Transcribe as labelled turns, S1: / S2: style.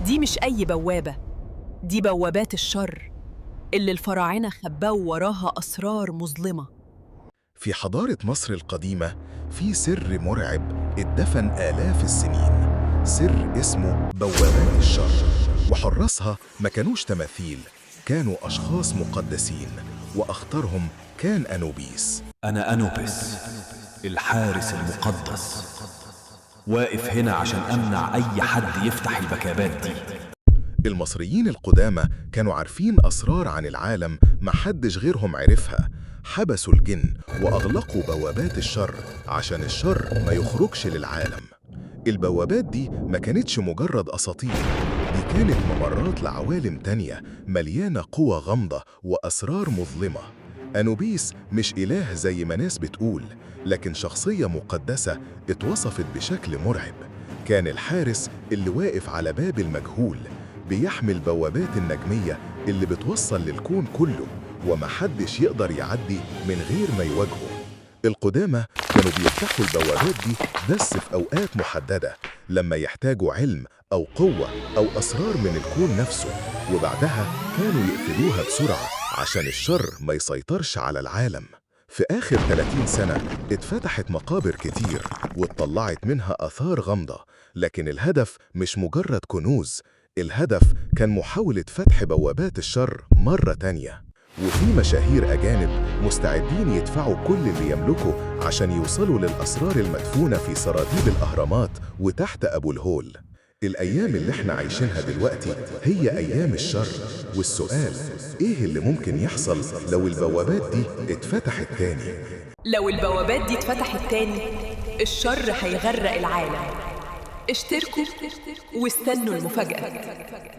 S1: دي مش أي بوابة، دي بوابات الشر اللي الفراعنة خبوا وراها أسرار مظلمة.
S2: في حضارة مصر القديمة في سر مرعب اتدفن آلاف السنين، سر اسمه بوابات الشر. وحراسها ما كانوش تماثيل، كانوا أشخاص مقدسين، وأخطرهم كان أنوبيس.
S3: أنا أنوبيس، الحارس المقدس، واقف هنا عشان أمنع أي حد يفتح البكابات دي.
S2: المصريين القدامى كانوا عارفين أسرار عن العالم ما حدش غيرهم عرفها. حبسوا الجن وأغلقوا بوابات الشر عشان الشر ما يخرجش للعالم. البوابات دي ما كانتش مجرد أساطير، دي كانت ممرات لعوالم تانية مليانة قوى غامضة وأسرار مظلمة. أنوبيس مش إله زي ما ناس بتقول، لكن شخصية مقدسة اتوصفت بشكل مرعب. كان الحارس اللي واقف على باب المجهول، بيحمل بوابات النجمية اللي بتوصل للكون كله، ومحدش يقدر يعدي من غير ما يواجهه. القدامى كانوا بيفتحوا البوابات دي بس في أوقات محددة، لما يحتاجوا علم أو قوة أو أسرار من الكون نفسه، وبعدها كانوا يقفلوها بسرعة عشان الشر ما يسيطرش على العالم. في آخر 30 سنة اتفتحت مقابر كتير واتطلعت منها آثار غامضة، لكن الهدف مش مجرد كنوز، الهدف كان محاولة فتح بوابات الشر مرة تانية. وفي مشاهير أجانب مستعدين يدفعوا كل اللي يملكه عشان يوصلوا للأسرار المدفونة في سراديب الأهرامات وتحت أبو الهول. الأيام اللي احنا عايشينها دلوقتي هي أيام الشر، والسؤال إيه اللي ممكن يحصل لو البوابات دي اتفتحت تاني؟
S1: لو البوابات دي اتفتحت تاني، الشر هيغرق العالم. اشتركوا واستنوا المفاجأة.